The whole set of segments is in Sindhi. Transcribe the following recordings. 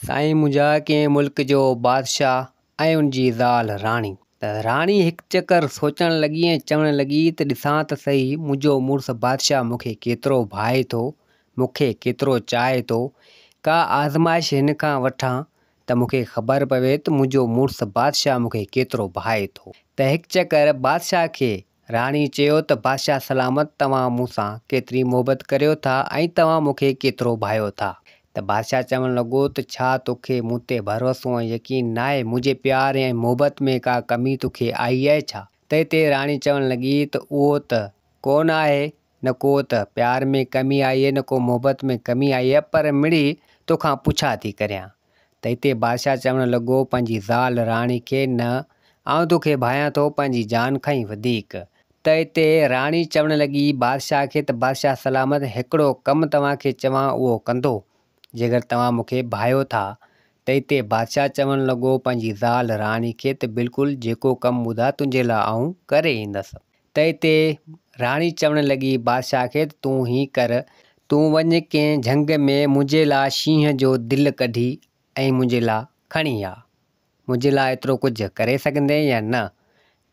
سائين منهنجا ڪنهن ملڪ جو بادشاهه ۽ ان جي زال راڻي. ته راڻي هڪ چڪر سوچڻ لڳي ۽ چوڻ لڳي ته ڏسان ته سهي منهنجو مڙس بادشاهه مون کي ڪيترو ڀائي ٿو، مون کي ڪيترو چاهي ٿو، ڪا آزمائش هن کان وٺان ته مون کي خبر پوي ته منهنجو مڙس بادشاهه مون کي ڪيترو ڀائي ٿو. ته هڪ چڪر بادشاهه کي راڻي چيو ته بادشاهه سلامت توهان مون سان ڪيتري محبت ڪريو ٿا ۽ توهان مون کي ڪيترو ڀايو ٿا. ته بادشاهه چوڻ لڳو ته ڇا توکي مون تي ڀروسو ۽ يقين ناهي، منهنجي پيار ۽ محبت ۾ ڪا ڪمي توکي آئي آهي ڇا؟ تنهن تي راڻي چوڻ لڳي ته اهو ته ڪونه آهي، نه ڪو ته پيار ۾ ڪمي آئي آهي نه ڪو محبت ۾ ڪمي آئي آهي پر مڙئي توکان پڇا ٿي ڪريان. ته اتي بادشاهه چوڻ لڳو پنهنجي زال راڻي کي نه آئون توکي ڀانيان ٿو پنهنجي جان کان ئي وڌيڪ. ته اتي راڻي چوڻ لڳي بادشاهه کي ته بادشاهه سلامت هڪڙو ڪم توهان کي چوان اهو ڪندو جيڪر توهان مون کي ڀانيو ٿا. ته اتي بادشاهه چوڻ لڳو پنهنجي زال راڻي کي ته بلڪل جيڪو ڪم ٻڌاء تنهنجي لاء آئون ڪري ايندس. ته اتي راڻي چوڻ لڳي بادشاهه کي ته تون هين ڪر، تون وڃ ڪنهن جهنگ ۾ منهنجي لاء شينهن جو دل ڪڍي ۽ منهنجي لاء کڻي آ. منهنجي لاء ايترو ڪجهه ڪري سگهندين يا نه؟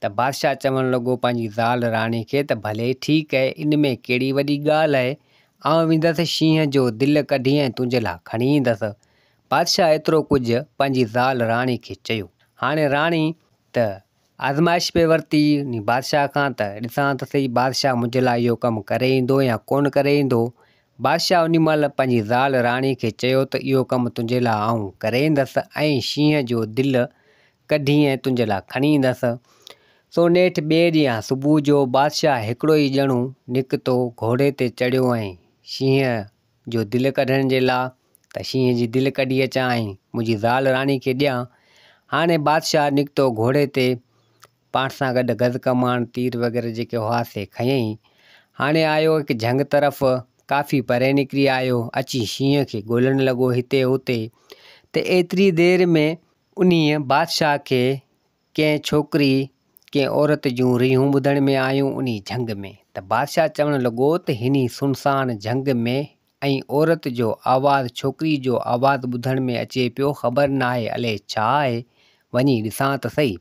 ته بادشاهه چوڻ لڳو پنهنجي زال راڻي کي ته ڀلي ٺيڪ اهي ان ۾ ڪهڙي وڏي ڳالهه اهي، آئون ويندس شينهن جو دل ڪڍي ۽ تنهنجي لاء کڻي ايندس. بادشاهه ايترو ڪجهه پنهنجي زال راڻي کي چيو. هاڻي راڻي ته آزمائش پئي ورتي انهي بادشاهه کان ته ڏسان ته سهي بادشاهه منهنجي لاء اهو ڪم ڪري ايندو يا ڪونه ڪري ايندو. بادشاهه انهي مهل پنهنجي زال راڻي کي چيو ته اهو ڪم تنهنجي لاء آئون ڪري ايندس ۽ شينهن جو دل ڪڍي ۽ تنهنجي لاء کڻي ايندس. سو نيٺ ٻئي ڏينهن صبح جو بادشاهه هڪڙو ئي ڄڻو نڪتو گهوڙي تي چڙهيو ۽ شينهن جو دل ڪڍڻ جي لا ته شينهن جي دل ڪڍي اچان ۽ منهنجي زال راڻي کي ڏيان. هاڻي بادشاهه نڪتو گهوڙي تي، پاڻ سان گڏ گز ڪمان، تير وغيره جيڪي هئا سي کنيائين. هاڻي آيو هڪ جهنگ طرف، ڪافي پري نڪري آيو، اچي شينهن کي ڳولڻ لڳو هتي هتي ته ايتري دير ۾ انهيء بادشاهه کي ڪنهن ڇوڪري، ڪنهن عورت جون ريهون ٻڌڻ ۾ آيون انهي جهنگ ۾، ته بادشاهه چوڻ لڳو ته هني سنسان جهنگ ۾ ۽ عورت جو آواز ڇوڪري جو آواز ٻڌڻ ۾ اچي پيو خبر ناهي الئي ڇا آهي، وڃي ڏسان ته سهي.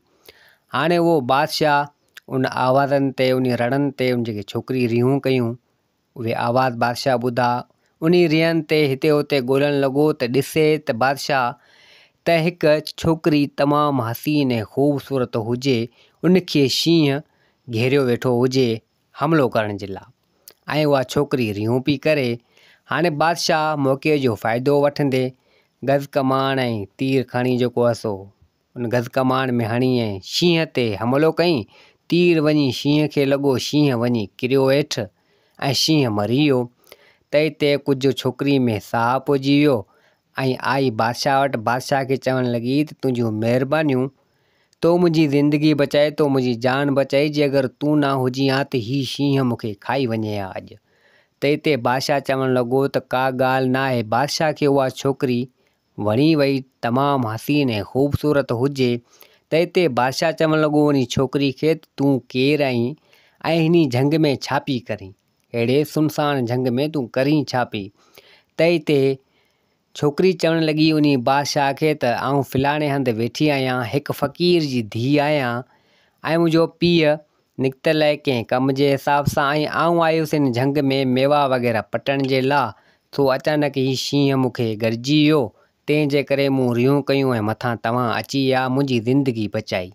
هاڻي اهو بادشاهه ان آوازن تي انهي رڙن تي ان جيڪي ڇوڪري ريهون ڪيون اهي آواز بادشاهه ٻڌا. انهي ريهن تي هتي هتي ڳولڻ لڳو ته ڏسي ته بادشاهه ته هڪ ڇوڪري تمام حسين ۽ خوبصورت هجي، ان کي شينهن گهيريو ويٺو هجي حملو ڪرڻ جي لا ۽ اها ڇوڪري ريهون پئي ڪري. هاڻي بادشاهه موقعي جو فائدو وٺندي گز ڪمان ۽ تير کڻي جيڪو هو سو ان گز ڪمان ۾ هڻي ۽ شينهن تي حملو ڪيائين. تير وڃي شينهن کي لڳو، شينهن وڃي ڪريو هيٺ ۽ شينهن مري ويو. تئي تي ڪجهه ڇوڪري ۾ ساهه پئجي ويو ۽ آئي بادشاهه وٽ. بادشاهه کي چوڻ لڳي ته تنهنجون مهربانيون، تو منهنجي زندگي بچائي، تو منهنجي جان بچائي، جي اگر تون نه هجين ها ته هي شينهن مون کي کائي وڃي ها اڄ. تئي تي بادشاهه چوڻ لڳو ته ڪا ڳالهه ناهي. بادشاهه کي اها ڇوڪري وڻي وئي، تمام حسين ۽ خوبصورت هجي، ته اتي بادشاهه چوڻ لڳو انهي ڇوڪري کي ته تون ڪير آهين ۽ هني جهنگ ۾ ڇا پئي ڪرين؟ ههڙي سنسان جهنگ ۾ تون ڪرين ڇا پئي؟ ته اتي ڇوڪري چوڻ لڳي انهي بادشاهه کي ته آئون فلاڻي هنڌ ويٺي آهيان، هڪ فقير جي ڌيء آهيان ۽ منهنجو پيء نڪتل آهي ڪنهن ڪم جي حساب سان ۽ آئون آيس هن جهنگ ۾ ميوا وغيره پٽڻ جي لا سو اچانڪ هي شينهن مون کي گڏجي ويو تنهن جي ڪري مون ريهون ڪيون ۽ مٿان توهان اچي ويا منهنجي زندگي بچائي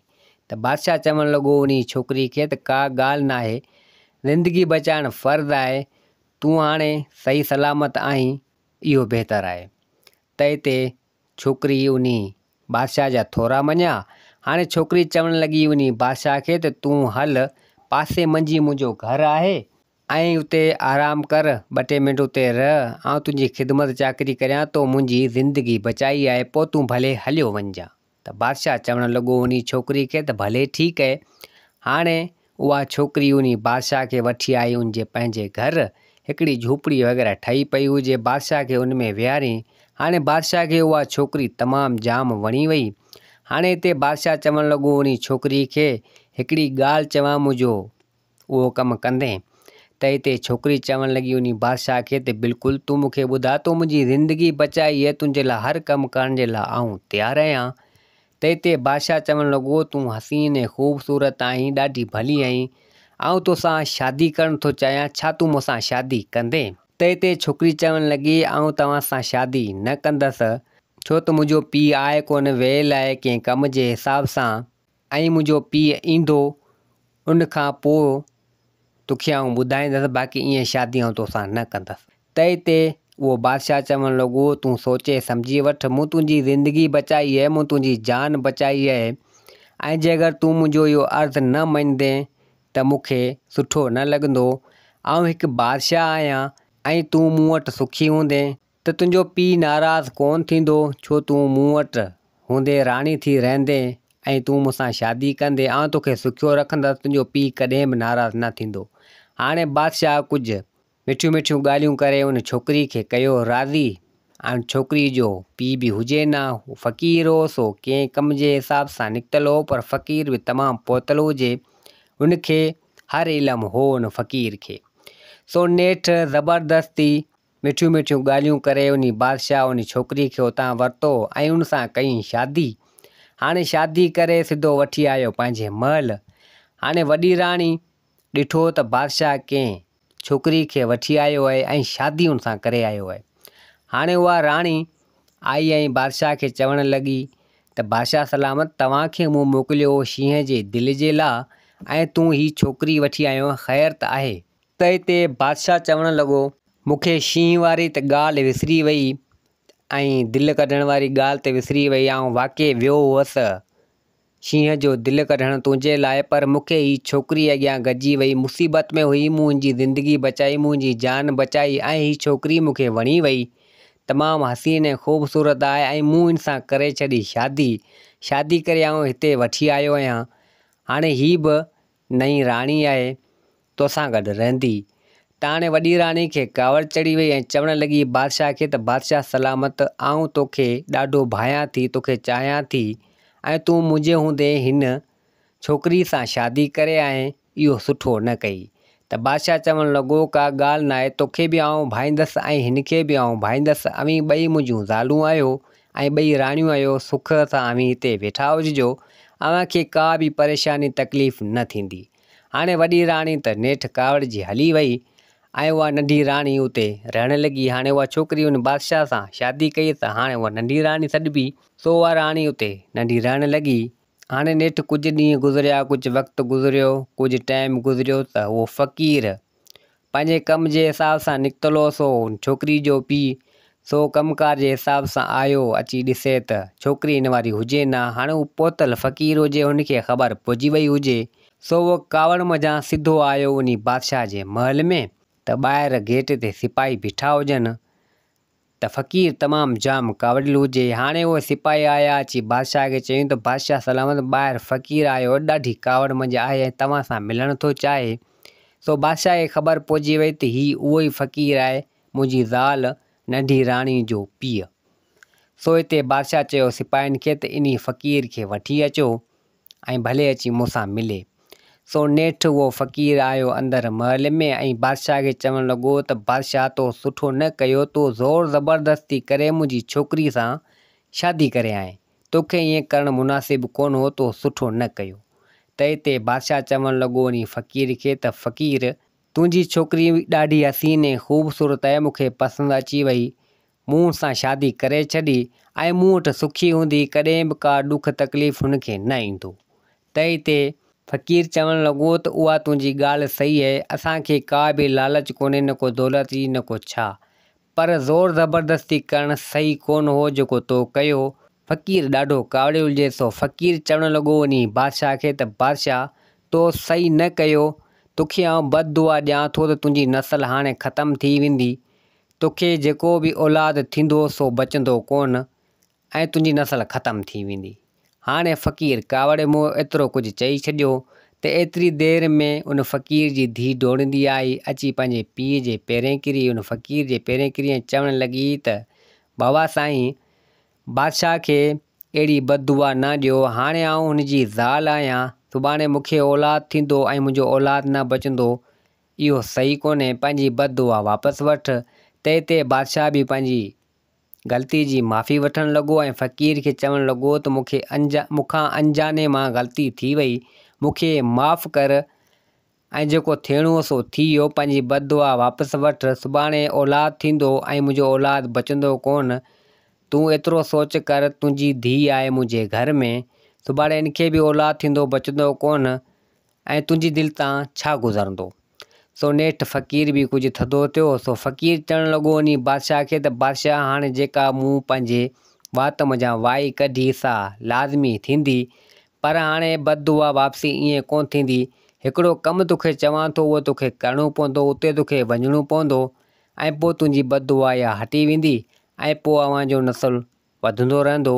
ته بادشاهه چوڻ لڳو انهي ڇوڪري کي ته ڪا ڳالهه ناهي زندگي بچائڻ فرض آهي تون هاڻي صحيح سلامت آهين اهو بهتر آهي ته اتي ڇوڪري انهي بادشاهه جا ٿورا مڃيا. هاڻي ڇوڪري چوڻ لڳي انهي بادشاهه کي ته تون هل، پاسي منجهي منهنجو گهر آهي ۽ اتي آرام ڪر، ٻه ٽي منٽ اتي رهه، آئون تنهنجي خدمت چاڪري ڪريان، تو منهنجي زندگي بچائي آهي، پوء تون ڀلي هليو وڃجان. ته بادشاهه چوڻ لڳو انهي ڇوڪري کي ته ڀلي ٺيڪ اهي. هاڻي اها ڇوڪري انهي بادشاهه کي وٺي آئي ان جي پنهنجي گهر، هڪڙي جهوپڙي وغيره ٺهي پئي هجي، بادشاهه کي ان ۾ ويهارين. هاڻي بادشاهه کي اها ڇوڪري تمام جام وڻي وئي. هاڻي اتي بادشاهه چوڻ لڳو انهي ڇوڪري کي، هڪڙي ڳالهه چوان منهنجو اهو ڪم ڪندين؟ ته هتي ڇوڪري چوڻ لڳي انهي بادشاهه کي ته بلڪل تون مون کي ٻڌاء تو منهنجي زندگي بچائي اهي تنهنجي لاء هر ڪم ڪرڻ جي لاء آئون تيار آهيان. ته هتي بادشاهه چوڻ لڳو تون حسين ۽ خوبصورت آهين ڏاڍي ڀلي آهين آئون توسان شادي ڪرڻ ٿو چاهيان ڇا تون مون سان شادي ڪندين؟ ته هتي ڇوڪري چوڻ لڳي آئون توهان سان شادي نه ڪندس ڇو ته منهنجو پيء آهي ڪونه ويل آهي ڪنهن ڪم جي حساب سان ۽ منهنجو پيء ايندو ان کان پوء توکي آئون ٻڌائيندس باقي ائين شادي آئون توسان نه ڪندس. تنهن تي اهو بادشاهه چوڻ لڳو، تون سوچي سمجهي وٺ، مون تنهنجي زندگي بچائي اهي، مون تنهنجي جان بچائي اهي ۽ جي اگر تون منهنجو اهو عرض نه مڃندين ته مون کي سٺو نه لڳندو. آئون هڪ بادشاهه آهيان ۽ تون مون وٽ سکي هوندين ته تنهنجو پيء ناراض ڪونه ٿيندو، ڇو تون مون وٽ هوندي راڻي ٿي رهندين ۽ تون مون سان شادي ڪندين، آئون توکي سکيو رکندس، تنهنجو پيء ڪڏهن به ناراض نه ٿيندو. هاڻي بادشاهه ڪجهه مٺيون مٺيون ڳالهيون ڪري ان ڇوڪري کي ڪيو راضي. ان ڇوڪري جو پيء به هجي نه، هو فقير هو، سو ڪنهن ڪم جي حساب سان نڪتل هو، پر فقير به تمام پهتل هجي، ان کي هر علم هو ان فقير کي. سو نيٺ زبردستي مٺيون مٺيون ڳالهيون ڪري انهي بادشاهه انهي ڇوڪري کي اتان ورتو ۽ ان سان ڪئين شادي. هاڻي شادي ڪري سڌو وٺي آيو پنهنجي محل. هاڻي وڏي راڻي ڏٺو ته بادشاهه ڪنهن ڇوڪري کي وٺي آيو آهي ۽ شادي ان سان ڪري آيو آهي. هاڻي اها راڻي آئي ۽ بادشاهه کي چوڻ لڳي ته بادشاهه سلامت توهان کي مون موڪليو هو شينهن جي دل جي لا ۽ تون هي ڇوڪري وٺي آيو آهين خير ته آهي. تنهن تي بادشاهه چوڻ لڳو، مون کي شينهن واري ته ڳالهه وسري وئي ۽ دل ڪڍڻ واري ڳالهه ته وسري وئي، آئون واقعي ويو هئس شينهن جو دل ڪڍڻ تنهنجي لاء، پر مون کي هي ڇوڪري اڳيان گڏجي وئي، مصيبت ۾ هئي، مون هن جي زندگي بچائي، منهنجي جان بچائي ۽ هي ڇوڪري مون کي وڻي وئي، تمام حسين ۽ خوبصورت آهي ۽ مون هن سان ڪري ڇڏي شادي، شادي ڪري آئون هتي وٺي آيو آهيان، هاڻي هي به نئين راڻي آهي، توسان گڏ رهندي. تاڻي وڏي راڻي کي ڪاوڙ چڙهي وئي ۽ چوڻ لڳي بادشاهه کي ته بادشاهه سلامت آئون توکي ڏاڍو ڀانيان ٿي، توکي چاهيان ٿي ۽ تون منهنجي هوندي هن ڇوڪري سان شادي ڪري آئين، اهو سٺو نه ڪئي. ته بادشاهه چوڻ لڳو ڪا ڳالهه ناهي توکي به آئون ڀائيندس ۽ هن کي به آئون ڀائيندس، اوهين ٻئي منهنجون زالون آهيو ۽ ٻئي راڻيون آهيو، سک سان اوهين هتي ويٺا هججو، اوهان کي ڪا به پريشاني تڪليف نه ٿيندي. هاڻي وڏي راڻي ته نيٺ ڪاوڙجي هلي وئي ۽ اها ننڍي راڻي اتي رهڻ لڳي. هاڻي اها ڇوڪري ان بادشاهه سان شادي ڪئي ته هاڻي اها ننڍي راڻي سڏبي. سو اها راڻي اتي ننڍي رهڻ لڳي. هاڻي نيٺ ڪجهه ڏينهن گذريا، ڪجهه وقت گذريو، ڪجهه ٽائيم گذريو ته اهو فقير پنهنجي ڪم جي حساب سان نڪتل هو سو ڇوڪري جو پيء سو ڪم ڪار جي حساب سان آيو اچي ڏسي ته ڇوڪري هن واري هجي نه هاڻي هو پهتل فقير هجي هن کي خبر پئجي وئي هجي سو اهو ڪاوڙ منجهان سڌو آيو انهي بادشاهه جي محل ۾ ته ٻاهر گيٽ تي سپاهي بيٺا هجن ته فقير تمام جام ڪاوڙيل هجي. هاڻي اهي سپاهي آيا، اچي بادشاهه کي چيائون ته بادشاهه سلامت ٻاهر فقير آيو، ڏاڍي ڪاوڙ منجهه آهي ۽ توهان سان ملڻ ٿو چاهي. سو بادشاهه کي خبر پئجي وئي ته هي اهو ئي فقير آهي، منهنجي زال ننڍي راڻي جو پيء. سو هتي بادشاهه چيو سپاهين کي ته انهي فقير کي وٺي اچو. ۽ ڀلي اچي مون سان ملي. سو نيٺ اهو فقير آيو اندر محل ۾ ۽ بادشاهه کي چوڻ لڳو ته بادشاهه تو سٺو نه ڪيو، تو زور زبردستي ڪري منهنجي ڇوڪري سان شادي ڪري آئين، توکي ائين ڪرڻ مناسب ڪونه هو، تو سٺو نه ڪيو. تنهن تي بادشاهه چوڻ لڳو انهي فقير کي ته فقير! تنهنجي ڇوڪري ڏاڍي حسين ۽ خوبصورت آهي، مون کي پسند اچي وئي، مون سان شادي ڪري ڇڏي ۽ مون وٽ سکي هوندي، ڪڏهن به ڪا ڏک تڪليف هن کي نه ايندو. تنهن تي فقير چوڻ لڳو ته اها تنهنجي ڳالهه صحيح اهي، اسان کي ڪا به لالچ ڪونهي نه ڪو دولت جي نه ڪو ڇا، پر زور زبردستي ڪرڻ صحيح ڪونه هو جيڪو تو ڪيو. فقير ڏاڍو ڪاوڙيل هجي سو فقير چوڻ لڳو انهي بادشاهه کي ته بادشاهه تو صحيح نه ڪيو، توکي آئون بد دعا ڏيان ٿو ته تنهنجي نسل هاڻي ختم ٿي ويندي، توکي جيڪو به اولاد ٿيندو سو بچندو ڪونه ۽ تنهنجي نسل ختم ٿي ويندي. هاڻي فقير ڪاوڙي منهن ايترو ڪجهه چئي ڇڏيو ته ايتري دير ۾ ان فقير جي ڌيء ڊوڙندي آئي، اچي پنهنجي پيء جي پيرين ڪري، ان فقير جي پيرين ڪري ۽ چوڻ لڳي ته بابا سائين! بادشاهه کي اهڙي بد دعا نه ڏيو، هاڻي آئون هن جي زال آهيان، سڀاڻي مون کي اولاد ٿيندو ۽ منهنجو اولاد نه بچندو. اهو صحيح ڪونهي، پنهنجي بد دعا واپس وٺ. تنهن تي بادشاهه به پنهنجي غلطي جي معافي وٺڻ لڳو ۽ فقير کي چوڻ لڳو ته مون کي مون کان انجاني مان غلطي ٿي وئي، مون کي معاف ڪر ۽ جيڪو ٿيڻو هو سو ٿي ويو، پنهنجي بد دعا واپس وٺ، سڀاڻي اولاد ٿيندو ۽ منهنجو اولاد بچندو ڪونه، تون ايترو سوچ ڪر، تنهنجي ڌيء آهي منهنجي گهر ۾، سڀاڻي ان کي به اولاد ٿيندو بچندو ڪونه ۽ تنهنجي دل تان ڇا گذرندو؟ سو نيٺ فقير به ڪجهه ٿڌو ٿيو، سو فقير چوڻ لڳو انهي بادشاهه کي ته بادشاهه هاڻي جيڪا مون پنهنجي وات منجهان وائي ڪڍي سا لازمي ٿيندي، پر هاڻي بد دعا واپسي ائين ڪونه ٿيندي. هڪڙو ڪم توکي چوان ٿو اهو توکي ڪرڻو پوندو، اتي توکي وڃڻو پوندو ۽ پوء تنهنجي بد دعا اها هٽي ويندي ۽ پوء اوهان جو نسل وڌندو رهندو،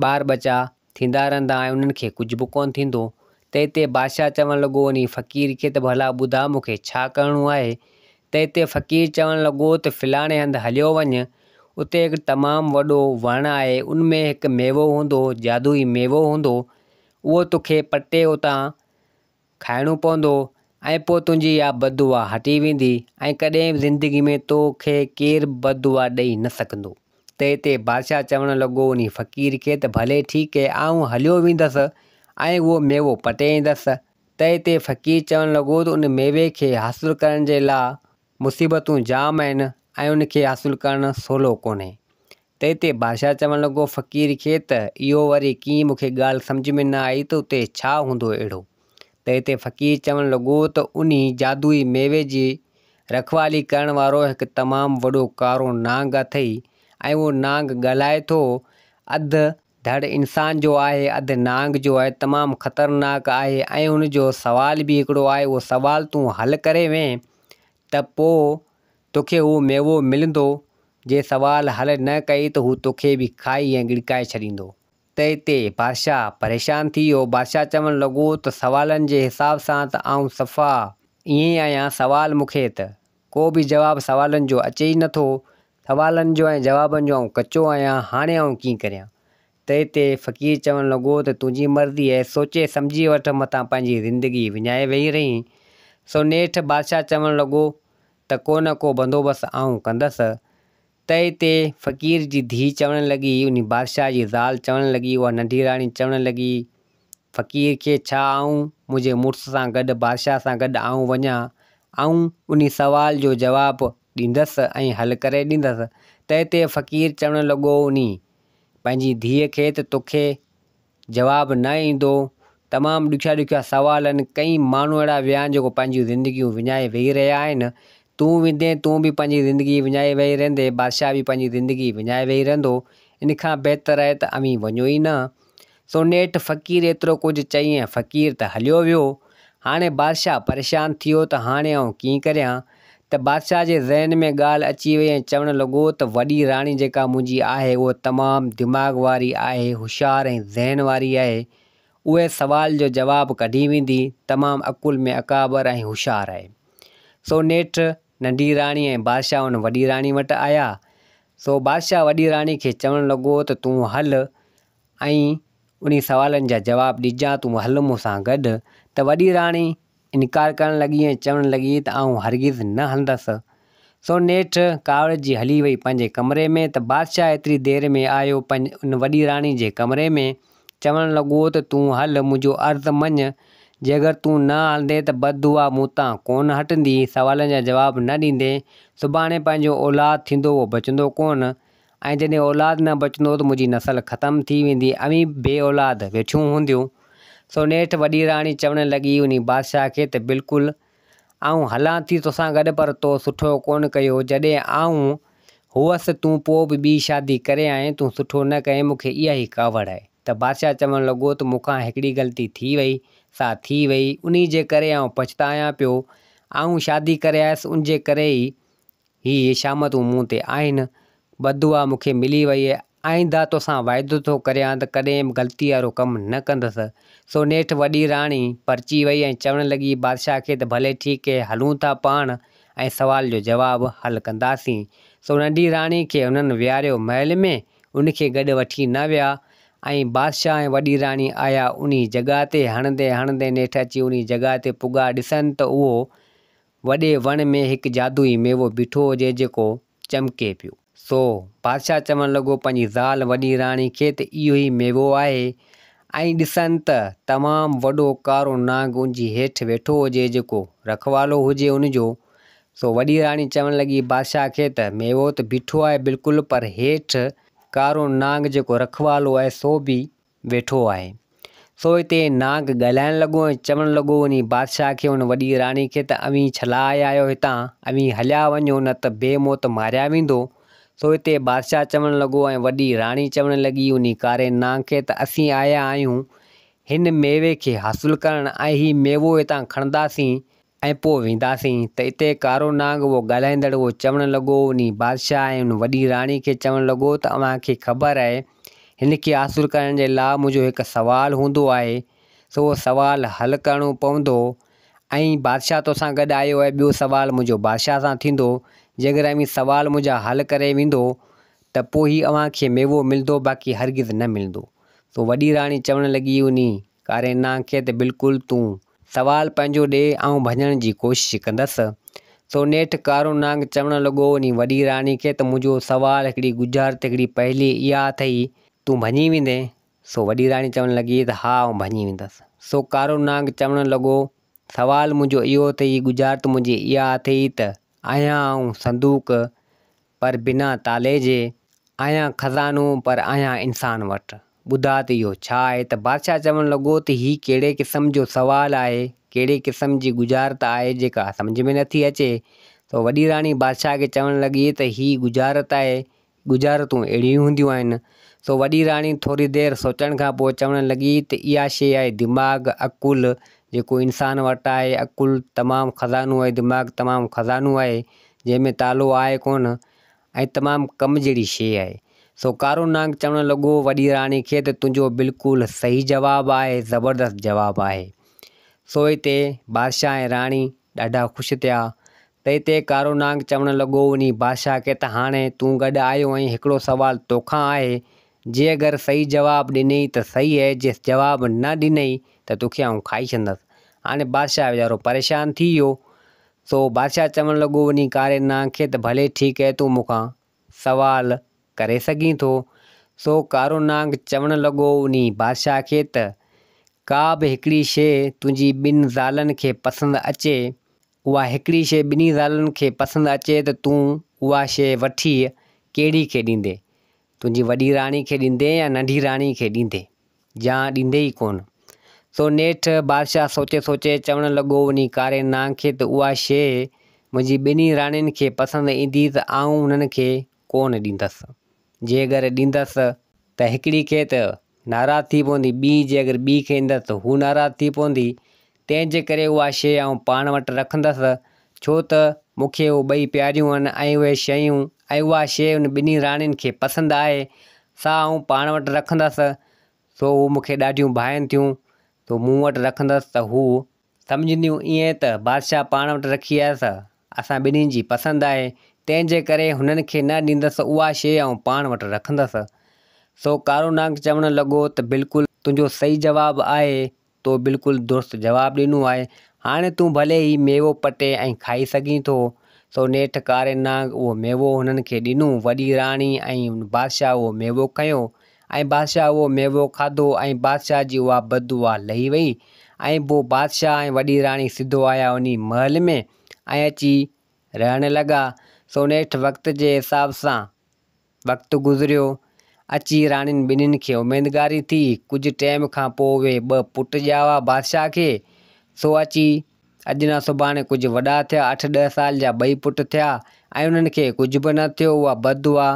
ٻار ٻچا ٿيندا رهندا ۽ انهن کي ڪجهه به ڪونه ٿيندو. تنهن تي بادشاهه چوڻ لڳو انهي فقير کي ته ڀلا ٻڌاء مون کي ڇا ڪرڻو آهي؟ تنهن تي فقير چوڻ لڳو ته فلاڻي هنڌ هليو وڃ، اتي هڪ تمام وڏو وڻ آهي، ان ۾ هڪ ميوو هوندو، جادوئي ميوو هوندو، اهو توکي پٽي اتان کائڻو پوندو ۽ پوء تنهنجي اها بددعا هٽي ويندي ۽ ڪڏهن به زندگي ۾ تو کي ڪير به بددعا ڏئي نه سگهندو. تنهن تي بادشاهه چوڻ لڳو انهي فقير کي ته ڀلي ٺيڪ اهي آئون هليو ويندس ۽ اهو ميوو پٽي ايندس. تنهن تي فقير چوڻ لڳو ته ان ميوي کي حاصل ڪرڻ جي لاء مصيبتون جام آهن ۽ ان کي حاصل ڪرڻ سولو ڪونهي. تنهن تي بادشاهه چوڻ لڳو فقير کي ته اهو وري ڪيئن مون کي ڳالهه سمجهه ۾ نه آئي ته اتي ڇا هوندو اهڙو؟ تنهن تي فقير چوڻ لڳو ته انهي جادوئي ميوي جي رکوالي ڪرڻ وارو هڪ تمام وڏو ڪارو نانگ اٿئي ۽ اهو نانگ ڳالهائي ٿو، اڌ ڌڙ انسان جو آهي اڌ نانگ جو آهي تمام خطرناڪ آهي ۽ ان جو سوال به هڪڙو آهي اهو سوال تون حل ڪري وئين ته پوء توکي اهو ميوو ملندو جي سوال حل نه ڪئي ته هو توکي به کائي ۽ ڳڙڪائي ڇڏيندو. تنهن تي بادشاهه پريشان ٿي ويو بادشاهه چوڻ لڳو ته سوالن جي حساب سان ته آئون صفا ائين ئي آهيان سوال مون کي ته ڪو به جواب سوالن جو اچي ئي نٿو، سوالن جو ۽ جوابن جو آئون ڪچو آهيان، هاڻي آئون ڪيئن ڪريان؟ تنهن تي فقير چوڻ لڳو ته تنهنجي مرضي آهي، سوچي سمجهي وٺ متان پنهنجي زندگي وڃائي ويهي رهين. سو نيٺ بادشاهه چوڻ لڳو ته ڪو نه ڪو بندوبست آئون ڪندس. تنهن تي فقير جي ڌيء چوڻ لڳي، انهي بادشاهه جي زال چوڻ لڳي، اها ننڍي راڻي چوڻ لڳي، فقير کي، ڇا آئون منهنجي مڙس سان گڏ بادشاهه سان گڏ آئون وڃان؟ آئون انهي سوال جو جواب ڏيندس ۽ حل ڪري ڏيندس. تنهن تي فقير چوڻ لڳو، انهي پنهنجي ڌيء کي ته توکي جواب نه ايندو. تمام ڏکيا ڏکيا سوال آهن. ڪئين ماڻهو اهڙا ويا آهن جيڪو پنهنجون زندگيون وڃائي ويهي رهيا آهن. تون ويندين تون به پنهنجي زندگي وڃائي ويهي رهندين، بادشاهه به پنهنجي زندگي وڃائي ويهي رهندو. ان کان بهتر آهي ته اوهين وڃو ئي نه. سو نيٺ فقير ايترو ڪجهه چئي ۽ فقير ته هليو ويو. هاڻي بادشاهه پريشان ٿيو ته هاڻي آئون ڪيئن ڪريان؟ ته بادشاهه جي ذهن ۾ ڳالهه اچي وئي ۽ چوڻ لڳو ته وڏي راڻي جيڪا منهنجي آهي اها تمام دماغ واري آهي، هوشيار ۽ ذهن واري آهي، اهي سوال جو جواب ڪڍي ويندي، تمام عقل ۾ اڪابر ۽ هوشيار آهي. سو نيٺ ننڍي راڻي ۽ بادشاهه ان وڏي راڻي وٽ آيا. سو بادشاهه وڏي راڻي کي چوڻ لڳو ته تون هل ۽ انهي سوالن جا جواب ڏجان تون هل مون سان گڏ ته وڏي راڻي انڪار ڪرڻ لڳي ۽ چوڻ لڳي ته آئون هرگز نه هلندس. سو نيٺ ڪاوڙجي هلي وئي پنهنجي ڪمري ۾ ته بادشاهه ايتري دير ۾ آيو ان وڏي راڻي جي ڪمري ۾ چوڻ لڳو ته تون هل منهنجو عرض مڃ جي اگر تون نه هلندين ته بد دعا مون تان ڪونه هٽندي سوالن جا جواب نه ڏيندين سڀاڻي پنهنجو اولاد ٿيندو اهو بچندو ڪونه ۽ جڏهن اولاد نه بچندو ته منهنجي نسل ختم ٿي ويندي، اوهين بي اولاد ويٺيون هونديون. سو نيٺ وڏي راڻي چوڻ لڳي انهي بادشاهه کي ته بلڪل آئون هلان ٿي توسان گڏ پر تو سٺو ڪونه ڪيو، جڏهن آئون هئس تون پوء به ٻي شادي ڪري آئين، تون سٺو نه ڪئين، مون کي اها ئي ڪاوڙ آهي. ته بادشاهه چوڻ لڳو ته مون کان هڪڙي غلطي ٿي وئي، سا ٿي وئي، انهي جي ڪري آئون پڇتايان پيو، آئون شادي ڪري آيس ان جي ڪري ئي هي شامتون مون تي آهن، بددعا مون کي ملي ويئي، آئنده توسان واعدو ٿو ڪريان ته ڪڏهن به غلطي وارو ڪم نه ڪندس. سو نيٺ وڏي راڻي پرچي وئي ۽ چوڻ لڳي بادشاهه کي ته ڀلي ٺيڪ اهي هلون ٿا پاڻ ۽ سوال جو جواب حل ڪنداسين. سو ننڍي راڻي کي هنن ويهاريو محل ۾، ان کي گڏ وٺي نه ويا ۽ بادشاهه ۽ وڏي راڻي آيا انهي جڳهه تي، هڻندي هڻندي نيٺ اچي انهي جڳهه تي پڳا، ڏسن ته اهو وڏي وڻ ۾ هڪ جادوئي ميوو بيٺو هجي جيڪو چمڪي پيو. سو بادشاهه چوڻ لڳو پنهنجي زال وڏي راڻي کي ته اهو ئي ميوو آهي ۽ ڏسن ته تمام وڏو ڪارو نانگ ان جي هيٺ ويٺو هجي جيڪو رکوالو هجي ان جو. سو وڏي راڻي چوڻ لڳي بادشاهه کي ته ميوو ته بيٺو آهي بلڪل پر هيٺ ڪارو نانگ جيڪو رکوالو آهي سو به ويٺو آهي. سو اتي نانگ ڳالهائڻ لڳو ۽ چوڻ لڳو انهي بادشاهه کي ان وڏي راڻي کي ته اوهين ڇلا آيا آهيو هتان اوهين هليا وڃو نه ته بي موت ماريا ويندو. سو اتي بادشاهه چوڻ لڳو ۽ وڏي راڻي چوڻ لڳي انهي ڪاري نانگ کي ته اسين آيا آهيون هن ميوي کي حاصل ڪرڻ ۽ هي ميوو هتان کڻنداسين ۽ پوء وينداسين ته اتي ڪارو نانگ اهو ڳالهائيندڙ اهو چوڻ لڳو انهي بادشاهه ۽ ان وڏي راڻي کي چوڻ لڳو ته اوهان کي خبر آهي هن کي حاصل ڪرڻ جي لاء منهنجو هڪ سوال هوندو آهي سو اهو سوال حل ڪرڻو پوندو ۽ بادشاهه توسان گڏ آيو آهي ٻيو سوال منهنجو بادشاهه سان ٿيندو جيڪڏهن اوهين سوال منهنجا حل ڪري ويندو ته پوء هي اوهان کي ميوو ملندو باقي هرگز نه ملندو سو وڏي راڻي چوڻ لڳي انهي ڪاري نانگ کي ته بلڪل تون سوال پنهنجو ڏي، آئون ڀڃڻ جي ڪوشش ڪندس. سو نيٺ ڪارو نانگ چوڻ لڳو انهي وڏي راڻي کي ته منهنجو سوال هڪڙي ڳجهارت هڪڙي پهيلي اها اٿئي، تون ڀڃي ويندين؟ سو وڏي راڻي چوڻ لڳي ته ها آئون ڀڃي ويندس. سو ڪارو نانگ چوڻ لڳو، سوال منهنجو اهو اٿئي، ڳجهارت منهنجي اها اٿئي ته آهيان آئون صندوق پر بنا تالي جي، آهيان خزانو پر آهيان انسان وٽ. ٻڌاء ته اهو ڇا آهي؟ ته بادشاهه چوڻ لڳو ته هي ڪهڙي قسم جو سوال آهي، ڪهڙي قسم جي ڳجهارت آهي جيڪا سمجهه ۾ نٿي اچي. ته وڏي راڻي بادشاهه کي چوڻ لڳي ته هي ڳجهارت آهي، ڳجهارتون اهڙيون ئي هونديون آهن. سو وڏي راڻي ٿوري دير سوچڻ کان پوء چوڻ لڳي ته اها شيء آهي دماغ، عقل، جيڪو انسان وٽ آهي، عقل تمام خزانو آهي، دماغ تمام خزانو آهي، جنهن ۾ تالو آهي ڪونه ۽ تمام ڪم جهڙي شيء آهي. سو ڪارو نانگ چوڻ لڳو وڏي راڻي کي ته تنهنجو بلڪل صحيح جواب آهي، زبردست جواب آهي. سو اتي بادشاهه ۽ راڻي ڏاڍا خوش ٿيا. ته اتي ڪارو نانگ چوڻ لڳو انهي بادشاهه کي ته هاڻي تون گڏ آيو آهين هڪڙو سوال توکان آهي، جي اگر صحيح جواب ڏنئي ته صحيح آهي جي جواب نه ڏنئي ته توکي آئون کائي ڇڏندس. هاڻي بادشاهه ويچارو پريشان ٿي ويو. سو بادشاهه چوڻ لڳو وڃي ڪاري نانگ کي ته ڀلي ٺيڪ اهي تون مون کان سوال ڪري سگهين ٿو. سو ڪارو نانگ چوڻ لڳو انهي بادشاهه کي ته ڪا به هڪڙي شيء تنهنجي ٻن زالن کي پسند اچي، اها هڪڙي شيء ٻنهي زالن کي پسند اچي ته تون اها شيء وٺي ڪهڙي کي ڏيندين؟ تنهنجي وڏي راڻي کي ڏيندين يا ننڍي راڻي کي ڏيندين؟ يا ڏيندي ئي ڪونه. سو نيٺ بادشاهه سوچي سوچي چوڻ لڳو انهي ڪاري نانگ کي ته اها شيء منهنجي ٻنهي راڻين کي پسند ايندي ته آئون انهن کي ڪونه ڏيندس. جي اگر ڏيندس ته هڪڙي کي ته ناراض ٿي پوندي، ٻي جي اگر ٻي کي ڏيندس ته هو ناراض ٿي پوندي. تنهن جي ڪري اها شيء آئون پاڻ وٽ رکندس، ڇو ته مون کي اهي ٻئي پياريون آهن ۽ اهي شيون ۽ اها شيء انهن ٻنهي راڻين کي پسند آهي، سا آئون پاڻ وٽ رکندس، سو هو مون کي ڏاڍيون ڀانئن ٿيون، سو مون وٽ رکندس ته هو سمجهنديون ائين ته بادشاهه پاڻ وٽ رکي آيس، اسان ٻنهي جي پسند آهي، تنهن جي ڪري هنن کي نه ڏيندس، اها شيء آئون پاڻ وٽ رکندس. سو ڪارو نانگ چوڻ لڳو ته بلڪل تنهنجو صحيح جواب آهي، تو بلڪل درست جواب ڏنو آهي. هاڻي تون ڀلي هي ميوو پٽي ۽ کائي سگهين ٿو. سو نيٺ ڪاري نانگ اهو ميوو هنن کي ڏنو. وڏي راڻي ۽ بادشاهه اهو ميوو کنيو ۽ بادشاهه اهو ميوو کاڌو ۽ بادشاهه جي اها بددعا لهي وئي ۽ پوء بادشاهه ۽ وڏي راڻي سڌو آيا انهي محل ۾ ۽ اچي رهڻ لڳا. سو نيٺ وقت جي حساب سان وقت گذريو. اچي راڻين ٻنهين کي اميدگاري ٿي. ڪجهه ٽيم کان پوء اهي ٻه پٽ ڄاوا بادشاهه کي. سو اچي اڄ نه سڀاڻي ڪجهه وڏا ٿيا. اٺ ڏهه سال جا ٻئي پٽ ٿيا ۽ انهن کي ڪجهه به نه ٿيو. اها بددعا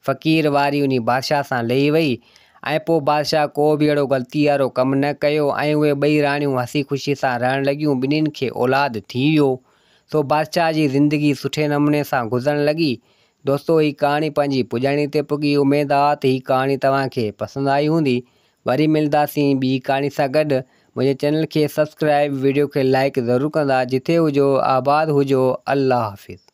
فقير واري انهي بادشاهه سان لهي وئي ۽ پوء بادشاهه ڪو به اهڙو غلطي وارو ڪم نه ڪيو ۽ اهي ٻئي راڻيون هسي خوشي سان رهڻ لڳيون. ٻنهين کي اولاد ٿي ويو. سو بادشاهه جي زندگي سٺي نموني سان گذرڻ لڳي. دوستو هي ڪهاڻي پنهنجي پڄاڻي تي پڳي اميد آ ته هي ڪهاڻي توهان کي پسند آئي هوندي وري ملداسين ٻي ڪهاڻي سان گڏ منهنجي چينل کي سبسڪرائب ويڊيو کي لائيڪ ضرور ڪندا جٿي هجو آباد هجو الله حافظ.